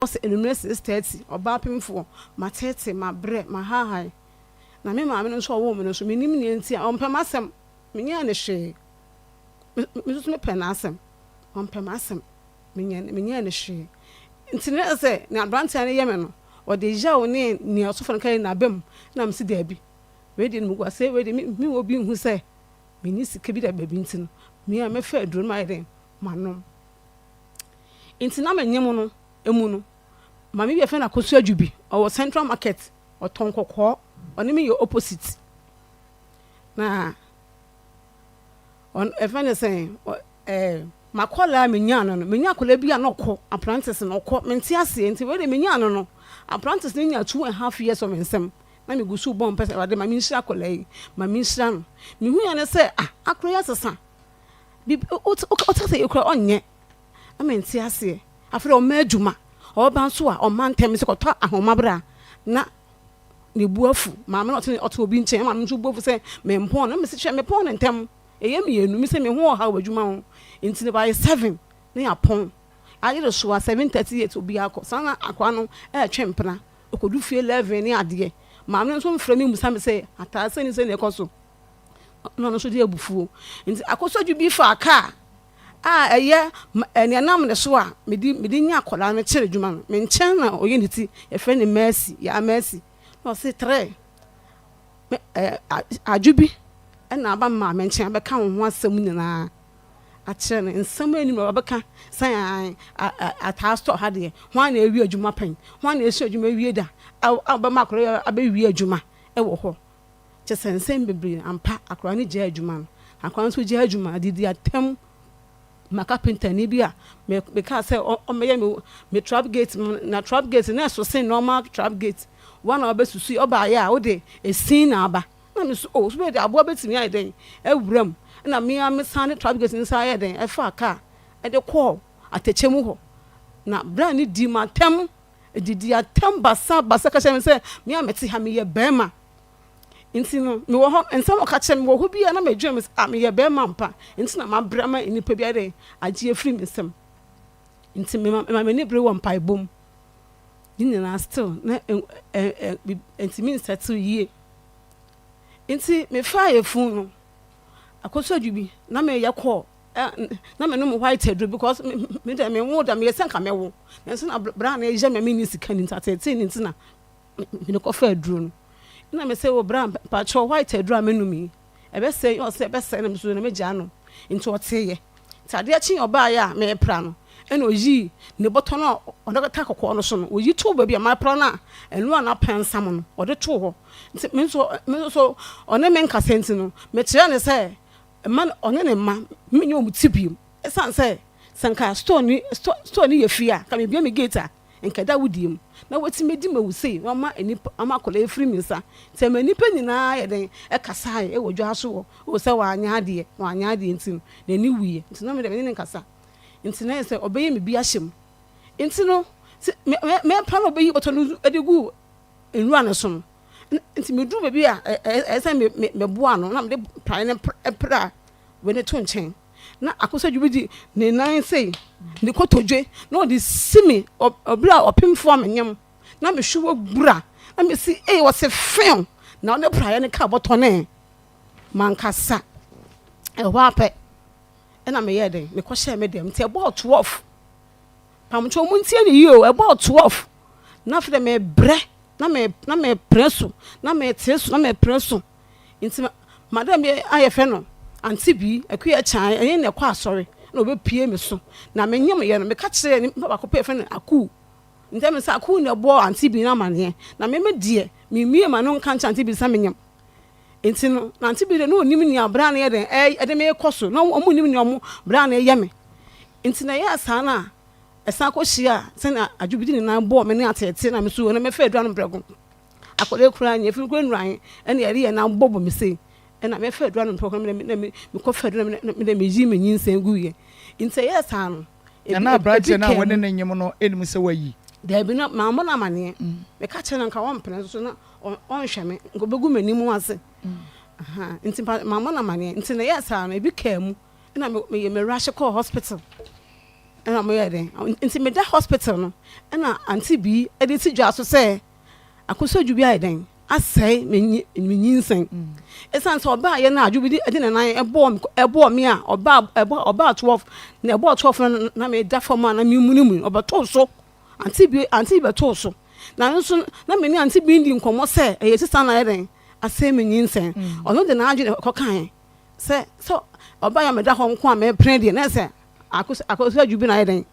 Ɔsɛ anwummerɛ 6:30, ɔbaa pemfoɔ, matete, mabrɛ, mahaahae. Na me maame no nso a ɔwoo me no nso, mennim nea nti a ɔmpɛ m'asɛm. Menyɛɛ no hwee. Me me nso mepɛ n'asɛm. Ɔmpɛ m'asɛm. Menyɛ menyɛɛ no hwee. Nti na ɛsɛ sɛ nea aberanteɛ no yɛ me no, ɔde yaw ne nea ɔsɔfo no ka nyinaa ba mu. Na mese daabi. Wei deɛ animguaseɛ wei deɛ me me obi nhu sɛ menni sika bi da baabi nti no, me a mɛfa aduro no mayɛ dɛn? Manom. Nti na menyem no mu no, maame bi a yɛfrɛ no Akosua Adwubi, ɔwɔ Central Market, ɔtɔn kɔkɔɔ, ɔne me yɛ opposite. Na ɔn ɛfrɛ no sɛn, ɛɛ m'akwadaa a menyaa no no, menya akwadaa bi a na ɔkɔ apprentice no, ɔkɔ, mente aseɛ, nti wei deɛ menyaa no no, apprentice no nyaa 2½ years wɔ me nsam, na megu so bɔ mpae sɛ, Awurade ma menhyira akwadaa yi, ma menhyira no. Mehuiɛ ne sɛ, ah, akwadaa yi asesa, biribi, wote sɛ yɛ kura ɔnyɛ. Na mente aseɛ. Afei deɛ ɔmma adwuma. Ɔba nso a, ɔmma ntɛm. Sɛ kɔtɔ ahoma bra na ne bu afu. Maame no ɔte ɔte obi nkyɛn. Maame nso bu afu sɛ mempɔn no. Mese hwɛ mepɔn no ntɛm. Ɛyɛ mmienu. Mese me ho ɔhaw wɔ adwuma ho. Nti no by 7 na yɛapɔn. Ayere so a 7:38 obiara kɔ. Saa na akoa no ɛretwe mpena. Ɔkɔdu fie 11 ne adeɛ. Maame no nso mfrɛ me mmusa me sɛ ataade sɛn ne sɛn na ɛkɔ so. Na ɔno nso de abufuo. Nti akɔsɔdwo bi faa kaa a ɛyɛ nea ɛnam ne so a mede mede nya akwadaa no kyerɛ adwuma no. Me nkyɛn na ɔyɛ ne ti, yɛfrɛ no Mercy, Yaa Mercy. Na ɔse trɛ, me ɛɛ adwo bi ɛna aba me maame nkyɛn abɛka wo ho asɛm nyinaa akyerɛ no. Nsɛm a ɛnim na ɔbɛka sɛ ataa store ha deɛ, hwan na awie adwuma pɛn? Hwan na asua adwuma awie da a ɔbɛma akwadaa abɛwie adwuma ɛwɔ hɔ? Kyɛ sɛ nsɛm bebree ampa akwadaa no gyaa adwuma no. Akwadaa no nso gyaa adwuma didi atɛm ma kapentani bi a mekaa sɛ ɔmmɛyɛ me me trap gate na trap gate na ɛso sen normal trap gate. Wɔn a ɔbɛsusu ɔbaayɛ a wode esin na aba. Na me so oh so bɛyɛ de aboa bɛtumi ayɛ dɛn awura mu. Ɛna me a mesan ne trap gate nsa ayɛ dɛn ɛfaa kaa ɛde kɔɔ atɛkyɛ mu hɔ. Na bere a ne di ma atɛm didi atɛm basa basa ka kyerɛ me sɛ me a mete ha meyɛ bɛrima. Nti no mewɔ hɔ nsɛm ɔka kyerɛ me wɔ hɔ bi a na medwene me sɛ ah meyɛ bɛrima mpa nti na mabrɛ ama nnipa bi ayɛ dɛn agye afiri me nsam. Nti mema m'ani bere wɔ mpaebɔ mu. Ne nyinaa still na ntumi nsettle yie. Nti mefaa yɛfun no akɔsɔ bi na meyɛ kɔɔ na menom white aduro because me deɛ menwo da meyɛ sɛ nka mɛwo nanso na bra na ɛyɛ me menni sika no nti atetee ne nti na mede kɔfa aduro no na me sɛ wɔ bra mpakyɛw white aduro a menom yi ɛbɛsɛe ɔsɛ ɛbɛsɛe na meso na megyaa no nti ɔteeɛ nti adeɛ kye ɔbaeɛ a mepra no ɛna oyii ne bɔtɔ no a ɔde kata kɔkɔɔ no so no oyi too baabi a mapra no a ɛno a napɛnsam no ɔde too hɔ nti me nso ɔne me nkasa nti no mekyerɛ ne sɛ mma ɔne ne mma menyɛ ɔmo ti bio ɛsiane sɛ sɛ nka store ni store ni yɛ fie a ka mebia me gate a nka da wodie mu na wɔtumi di ma wusei na ɔma nipa ɔma akwadaa efiri mi nsa nti ɛma nipa nyinaa yɛ den ɛkasa ɛwɔ dwa so wɔ o sɛ wanyɛ adeɛ wanyɛ adeɛ nti no n'ani wuyɛ nti na mi de me ne ne nkasa nti na yɛ sɛ ɔbɛyɛ mi bi ahyɛ mu nti no mɛ mɛ mɛpa na ɔbɛyi bɔtɔ no ɛde gu nwura no so no nti meduru baabi a ɛyɛ sɛ me me mɛboa no na mede praeɛ no pra wei ne to nkyɛn na akosɛ bi di ne nan sei ne kotodwe na ɔde si mi ɔbere a ɔpemfoɔ a menyam na mehwɛ wɔ gbura na mesi ee wɔsi fɛn na ɔde praeɛ no ka bɔtɔ ne mankasa ɛhɔ apɛ ɛna meyɛ den mekɔhyɛ me dɛm nti ɛbɔɔ 12 pamkyɛw mu ntie ne yie o ɛbɔɔ 12 na afei dɛ mebrɛ na me na mepere so na mete so na mepere so nti madam bi ayɛ fɛ no ante bi akuya kyan ɛne na ɛkɔ asɔre na ɔbɛpie me so na menyam yɛ no meka kyerɛ nipa baako pɛ fɛ no akuu ntɛm sɛ akuu na ɛbɔ ante bi no amaneɛ na meme deɛ memie ma no nka nkyɛn ante bi sɛ menyam nti no na ante bi deɛ na onim nea bra no yɛ den ɛde me kɔ so na ɔmo nim nea ɔmo bra no yɛ me nti na ɛyɛ saa na ɛsan kɔ hyia sɛnea adwo bi de ne nan bɔɔ me ne atete na me so na mɛfɛ adura no mprɛko akwadaa kura nyɛ fi kura nnuan ɛna yɛde yɛn nan bɔbɔ me sei ɛna mɛfɛ adura no mprɛko na me me mekɔ fɛ adura na me me yi me nyinsɛn gu yɛ nti ɛyɛ saa no. Na na aberanteɛ no a wɔne ne nyem no anim sɛ wayi. Daabi, na mammɔ no amaneɛ. Meka kyerɛ no nka ɔmpene nso so na ɔnhwɛ me nka ɔbɛgu m'anim ase nti mammɔ no amaneɛ. Nti na ɛyɛ saa no ebi kaa mu ɛna meyɛ me rush kɔɔ hospital. Ɛna ɔmo yɛɛ dɛn? Nti meda hospital no ɛna Auntie Bii ɛde si dwa so sɛ Akosua bi ayɛ dɛn asɛe me nyi me nyinsɛn. Ɛsiane sɛ ɔbaa yɛ no a Adwo bi de ne nan ɛbɔɔ me ɛbɔɔ me a ɔbaa ɛbɔ ɔbaa 12 na ɛbɔɔ 12 no na meda fam a na memunimuni ɔbɛtoo so Auntie Bii Auntie Bii bɛtoo so na nso na me ne Auntie Bii di nkɔmmɔ sɛ ɛyɛ sista na ayɛ dɛn asɛe me nyinsɛn. Ɔno de n'adwene kɔkae sɛ sɛ ɔbaa yɛ a meda hɔ nko a mepene deɛ na ɛsɛ Akos Akosua Adwo bi na ayɛ dɛn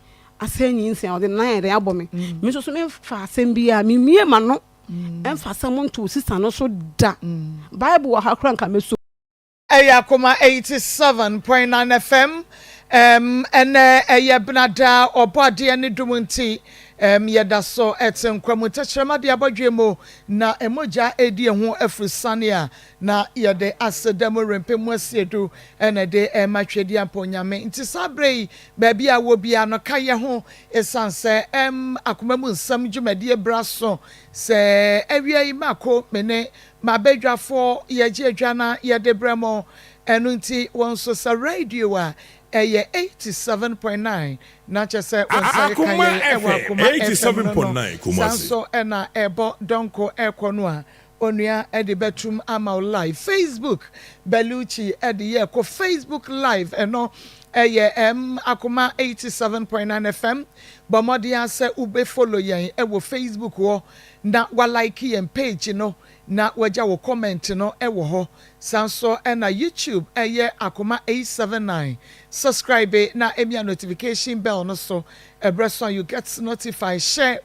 asɛe nyinsɛn a ɔde ne nan ayɛ dɛn abɔ me. Me nso so memfa asɛm biara, memmue m'ano mfa asɛm nto sista no so da. Bible wɔ ha koraa nka mɛsɔ. Ɛyɛ Akoma 87.9 FM, ɛm, ɛnɛ ɛyɛ Benada, Ɔbɔadeɛ ne dom nti, ɛm, yɛda so ɛte nkwa mu, tɛkyerɛma de abɔdwe mu, na mogya ɛredi ɛho afurusane a, Na yɛde aseda mu rempɛ mu asiedu na ɛde rema Tweaduampɔn Nyame. Nti saa berɛ yi, baabi a wɔ biara no, ka yɛ ho, ɛsiane sɛ ɛm akoma mu nsɛm dwumadie berɛ aso sɛ awia yi mako me ne m'abadwafoɔ yɛgye adwa na yɛde brɛ mo. Ɛno nti wo nso sɛ radio a ɛyɛ 87.9 na kyerɛ sɛ wo nsa reka Akoma yɛn ɛwɔ FM Akoma FM no no, 87.9 saa Kumasi. nso na ɛbɔ dɔnko rekɔ no a Onua de bɛtum ama wo live Facebook Bellucci de yɛ kɔ Facebook live ɛno ɛyɛ ɛm Akoma 87.9 FM bɔ mmɔden ara sɛ wo bɛ follow yɛn ɛwɔ Facebook hɔ na wa like yɛn page no na wagya wo comment no ɛwɔ hɔ san nso ɛna YouTube ɛyɛ Akoma 879 subscribe na ɛmia notification bell no so Ɛberɛ so a you get notified hyɛ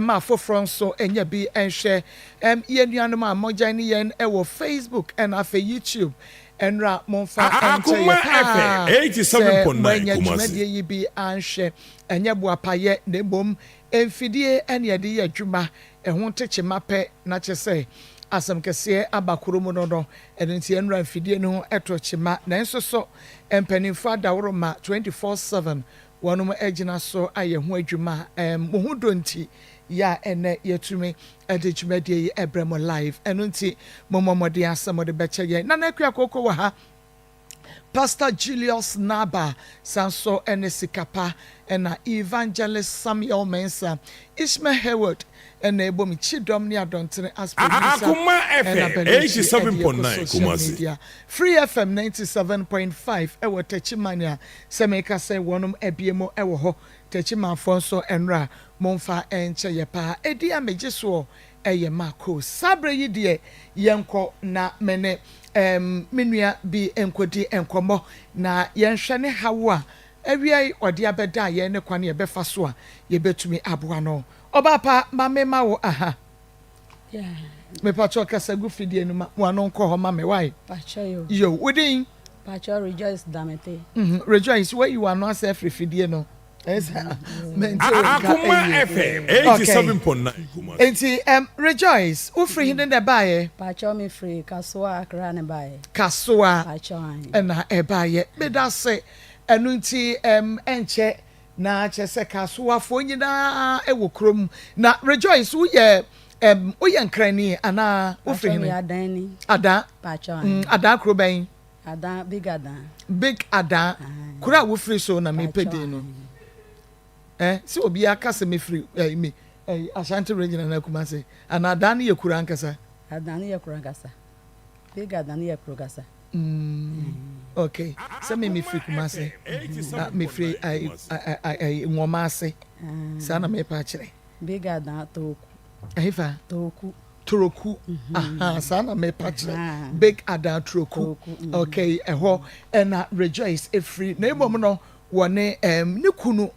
ma afoforɔ nso nya bi nhwɛ. Ɛm yɛn nuanom a mo join yɛn wɔ Facebook ɛna afei YouTube ɛnora momfa nkyɛ Akoma yɛ paa FM sɛ 87.9 moanya Kumasi. dwumadie yi bi anhwɛ. Ɛnyɛ boapayɛ na mmom mfidie ɛne yɛde yɛ adwuma ɛho ntekyema pɛ na kyerɛ sɛ asɛm kɛseɛ aba kuro mu no no ɛno nti ɛnora mfidie no ho ɛto kyema nanso so mpaninfoɔ adaworoma 24/7 Wɔnom agyina so ayɛ ho adwuma a mo ho dɔ nti yɛ a ɛnnɛ yɛatumi de dwumadie yi ɛbrɛ mo live. Ɛno nti mommɔ mmɔden ara sɛ mode bɛkyɛ yɛn. Nana Akua Koko wɔ ha, Pastor Julius Naba san so ne Sikapa ɛna Evangelist Samuel Mensah, Ishmael Hayward ɛna ɛbɔ me kyidɔm ne adɔntene as producer Akoma ɛna FM Belushi ɛde yɛkɔ 87.9 social Kumasi. media. Free FM 97.5 ɛwɔ Techiman a Sɛ meka sɛ wɔnom abie mo wɔ hɔ Techimanfoɔ nso ɛnora momfa nkyɛ yɛ paa Edin a megye soɔ yɛ Marcos Saa berɛ yi deɛ yɛnkɔ na me ne ɛɛm me nua bi nkɔdi nkɔmmɔ na yɛnhwɛ ne haw a awia yi ɔde abɛdaa yɛn ne kwan a yɛbɛfa so a yɛbɛtumi aboa no Ɔbaa pa ma memma wo aha. Mepakyɛw kasa gu fidie no ma wano nkɔ hɔ ma me wai. Yo, wo din? Pakyɛw Rejoice Damete. Mm, Rejoice, wayi wano asɛ afiri fidie no. Ɛsɛ mente wo nka Akoma ɛyie. FM Okay. 87.9 Kumasi. Enti um, Rejoice, wofiri hene na ɛbaeɛ? Pakyɛw me firi Kasoa Accra na ɛbaeɛ. Kasoa Pakyɛw ahe. ɛna ɛbaeɛ. Meda ase. Ɛno nti um, ɛnkyɛ Na kyerɛ sɛ Kasoafoɔ nyinaa wɔ kurom. Na Rejoice woyɛ ɛm woyɛ Nkrani anaa wofiri Pakyɛw hene? meyɛ Adan ni. Adan. Pakyɛw Mm, ahe. Adan kuro bɛn? Adan, Big Adan. Big Adan. Ahe. Kuro a wofiri so na mepɛ Pakyɛw din no. ahe. Eh, sɛ obiara ka sɛ mefiri eh, me eh, Ashanti region anaa Kumasi. Anaa Adan no yɛ kuro ankasa? Adan no yɛ kuro ankasa. Big Adan no yɛ kuro kasa. Mm, okay. Sɛ me mefiri Kumase, na mefiri Nwoma ase. Saa na mepa akyerɛ. Big Adan Toku. Ɛhefa? Toku. Toroku. Aha, saa na mepa kyerɛ. Big Adan Toroku. Okay, ɛhɔ ɛna Rejoice efiri. Na mmom no, wɔne um, ne kunu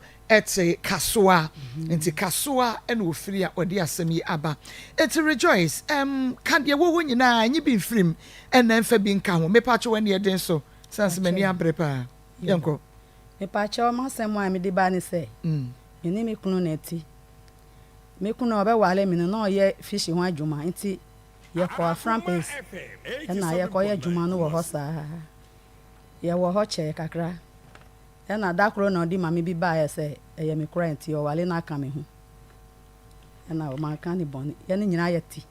te Kasoa, nti Kasoa na ɔfiri a ɔde asɛm yi aba. Nti Rejoice, ɛmm, ka deɛ ɛwɔ hɔ nyinaa, nyi bi mfiri mu, ɛna mfa bi nka ho. Mepakyɛw w'ani yɛ den so, sane sɛ m'ani abere paa. Yɛnkɔ. Mepakyɛw, m'asɛm a mede ba ne sɛ, me ne me kunu na ɛte. Me kunu a ɔbɛware me no, na ɔyɛ fish ho adwuma, nti yɛkɔ Aframpes na yɛkɔyɛ adwuma no wɔ hɔ saa. Yɛwɔ hɔ kyɛɛ kakra. Ɛna da koro na ɔde mame bi baeɛ sɛ ɛyɛ me kora nti ɔwale no aka me ho. Ɛna manka ne bɔne. Yɛne nyinaa yɛte.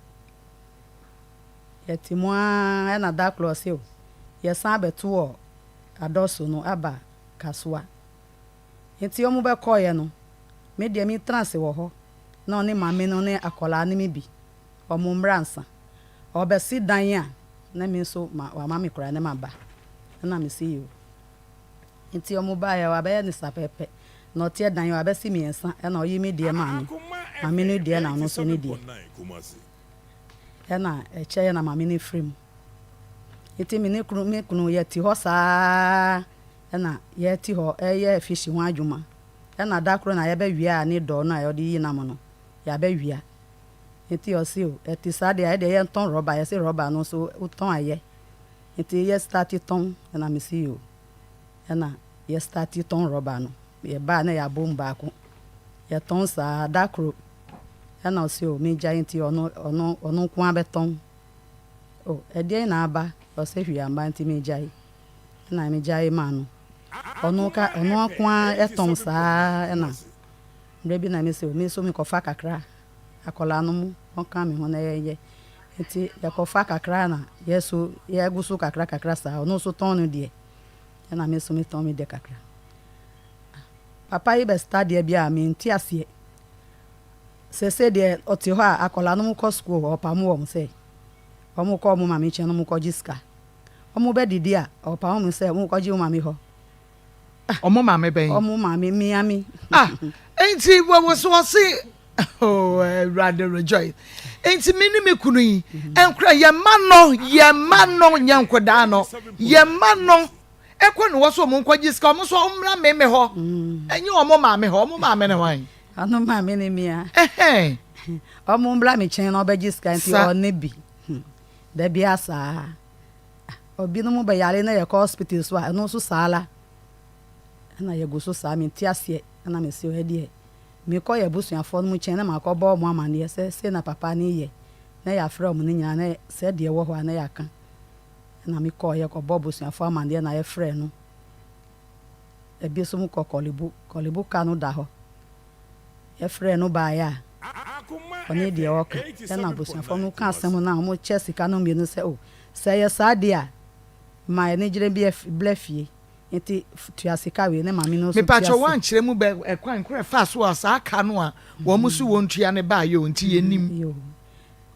Yɛte mu ara ɛna da koro ɔse o yɛsan abɛto wɔ Adɔso no aba Kasoa. Nti wɔn bɛkɔeɛ no, me deɛ metena ase wɔ hɔ na ɔne maame no ne akwadaa no me bi, wɔn mmra ansa. Ɔbɛsi dan a, na me nso ma wama me koraa na maba. Ɛna mese yoo. Nti wɔn baeɛ wabɛyɛ no saa pɛpɛ. Na ɔteɛ dan wabɛsi mmiɛnsa ɛna ɔyi me deɛ maa me. Maame no deɛ na ɔno nso ne deɛ. Ɛna ɛkyɛeɛ na maame no firi mu. Nti me ne kunu me kunu yɛte hɔ saa ɛna yɛte hɔ ɛyɛ fish ho adwuma. Ɛna da koro na yɛbɛwia ne dɔɔ no a yɛde yi nam no yɛabɛwia. Nti ɔse o ɛte saa deɛ ɛdeɛ yɛntɔn rɔba yɛse rɔba no nso wotɔn ayɛ. Nti yɛ start tɔn ɛna mese o ɛna yɛ start tɔn rɔba no. Yɛbaa na yɛabom baako. Yɛtɔn saa da koro ɛna ɔse o megyae nti ɔno ɔno ɔno nko ara bɛtɔn. O ɛdeɛn na aba? Ɔse hwee amba nti megyae. Ɛna megyae maa no. Ɔno ka ɔno nko ara ɛtɔn saa ɛna mmerɛ bi na mese o me nso mekɔfa kakra akwadaa no mu ɔnka me ho na yɛnyɛ. Nti yɛkɔfa kakra na yɛso yɛgu so kakra kakra saa ɔno nso tɔn no deɛ ɛna me nso metɔn me deɛ kakra. Papa yi bɛstart deɛ bi a mente aseɛ. Sese deɛ ɔte hɔ a akwadaa no mu kɔ sukuu hɔ ɔpam wɔn sɛ wɔn kɔ wɔn maame nkyɛn na wɔn kɔgye sika. Wɔn bɛdidi a ɔpam wɔn sɛ wɔn kɔgye wɔn maame hɔ. Ɔmo maame bɛn? Wɔn maame miami. Ah, nti wɔwɔ so ɔse oh Awurade Rejoice. Nti me ne me kunu yi nkora yɛn mma no yɛn mma no nyɛ nkɔdaa no yɛn mma no ɛkɔ ne wɔ so ɔmo nkɔgye sika ɔmo nso ɔmo mmra meme hɔ ɛnyɛ ɔmo maame hɔ ɔmo maame ne hwan. Ɔno maame ne mia. Ɛhɛn. Ɔmo mbra me nkyɛn na ɔbɛgye sika nti ɔne bi. Dabi asaa. Obinom bɛyare na yɛkɔ hospital so a ɛno nso saa la. Ɛna yɛgu so saa mente aseɛ ɛna mese ɛ deɛ mekɔ yɛ abusuafoɔ no mu nkyɛn na makɔbɔ ɔmo amanneɛ sɛ sei na papa ne yɛ na yɛafrɛ ɔmo no nyinaa na sɛ deɛ ɛwɔ hɔ a na yɛaka. Ɛna mekɔɔ yɛkɔbɔ abusuafoɔ amanneɛ na yɛfrɛ no. Ebi nso kɔ Korle-Bu. Korle-Bu ka no da hɔ. Yɛfrɛ no baeɛ a ɔne deɛ ɔka ɛna abusuafoɔ no ka asɛm no a ɔmo kyɛ sika no mmienu sɛ o sɛ ɛyɛ saa deɛ a ma anigye bi blɛ fie nti tua sika wei ne maame no nso tua Mepatwa si. wankyerɛ mu bɛ ɛkwan koro ɛfa so a saa ka no a wɔn mo so wɔn tua ne baa yɛ o nti yɛnim. Yo.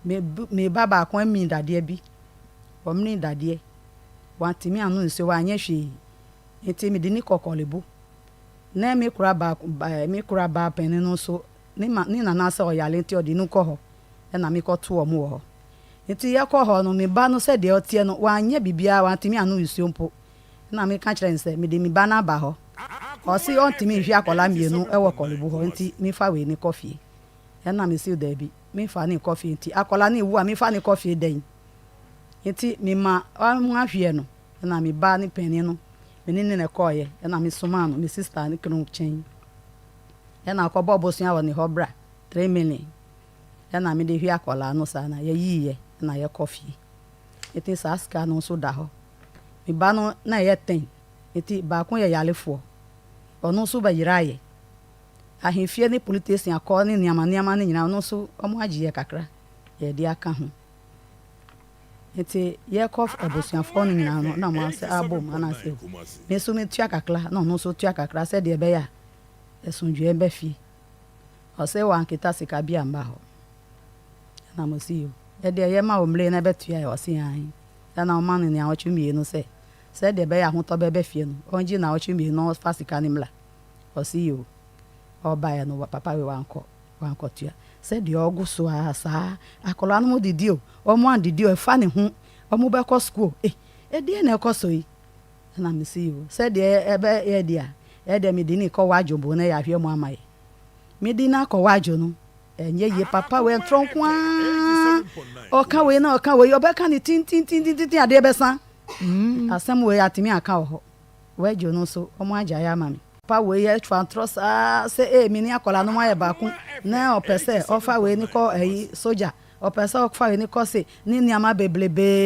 Me me ba baako ami dadeɛ bi. Ɔmene dadeɛ. Wantumi ano nsuo wanyɛ hwee. Nti mede ne kɔ Korle-Bu. Na me kura baako ba me kura baa panin no nso ne ma ne nana sɛ ɔyare nti ɔde no kɔ hɔ ɛna mekɔto wɔn wɔ hɔ. Nti yɛkɔ hɔ no me ba no sɛdeɛ ɔteɛ no wanyɛ biribiara wantumi ano nsuo mpo. Ɛna meka kyerɛ no sɛ mede me ba no aba hɔ. Ɔse ɔntumi nhwɛ akwadaa mmienu ɛwɔ Korle-Bu hɔ nti mefa wei ne kɔ fie. Ɛna mese daabi memfa ne kɔ fie nti akwadaa no ewu a mefa ne kɔ fie dɛn. Nti mema ɔmo ahwɛ no ɛna me ba ne panin no me ne ne na ɛkɔɔyɛ ɛna me somaa no me sister ne kunu nkyɛn. Ɛna akɔbɔ bosea wɔ ne hɔ bra 3 million ɛna mede hwɛ akwadaa no saa na yɛyiiɛ ɛna yɛkɔ fie. Nti saa sika no nso da hɔ. Me ba no na ɛyɛ 10 nti baako yɛ yarefoɔ. Ɔno nso bɛyeraeɛ. Ahemfie ne police station akɔ ne nneɛma nneɛma no nyinaa ɔno nso ɔmo agye yɛ kakra yɛde aka ho. Nti yɛkɔ abusuafoɔ no nyinaa no na ɔmo asɛ abom anaasɛ me nso metua kakra na ɔno nso tua kakra sɛdeɛ ɛbɛyɛ a asomdwoeɛ bɛ fie. Ɔsɛ wankita sika bi amba hɔ. Ɛna mo si yo ɛdeɛ yɛma wo mmere na ɛbɛtua yɛ ɔse ae. Ɛna ɔma no nea 2 sɛ sɛdeɛ ɛbɛyɛ ahotɔ bɛbɛ fie no ɔngye 2 na ɔfa sika no mmra. Ɔse yo ɔbaeɛ no papa wei wankɔ wankɔtua. Sɛdeɛ ɔgu so a saa akwadaa no mo didi o ɔmo andidi o ɛfa ne ho ɔmo bɛkɔ sukuu eh ɛdeɛ na ɛkɔ so yi. Ɛna mese yo sɛdeɛ ɛbɛyɛ deɛ a ɛdeɛ mede ne kɔ wadwo na yɛahwɛ mu ama yɛ. Mede no akɔ wadwo no ɛnyɛ yie papa wei ntorɔ nko ara ɔka wei na ɔka wei ɔbɛka ne tintintintintin adeɛ bɛsa. Asɛm wei atumi aka wɔ hɔ. Wadwo no nso ɔmo agyae ama me. Papa wei atwa ntorɔ saa sɛ ee me ne akwadaa no mo ayɛ baako na ɔpɛ sɛ ɔfa wei ne kɔ ɛyi sogya ɔpɛ sɛ ɔfa wei ne kɔ se ne nneɛma bebrebee.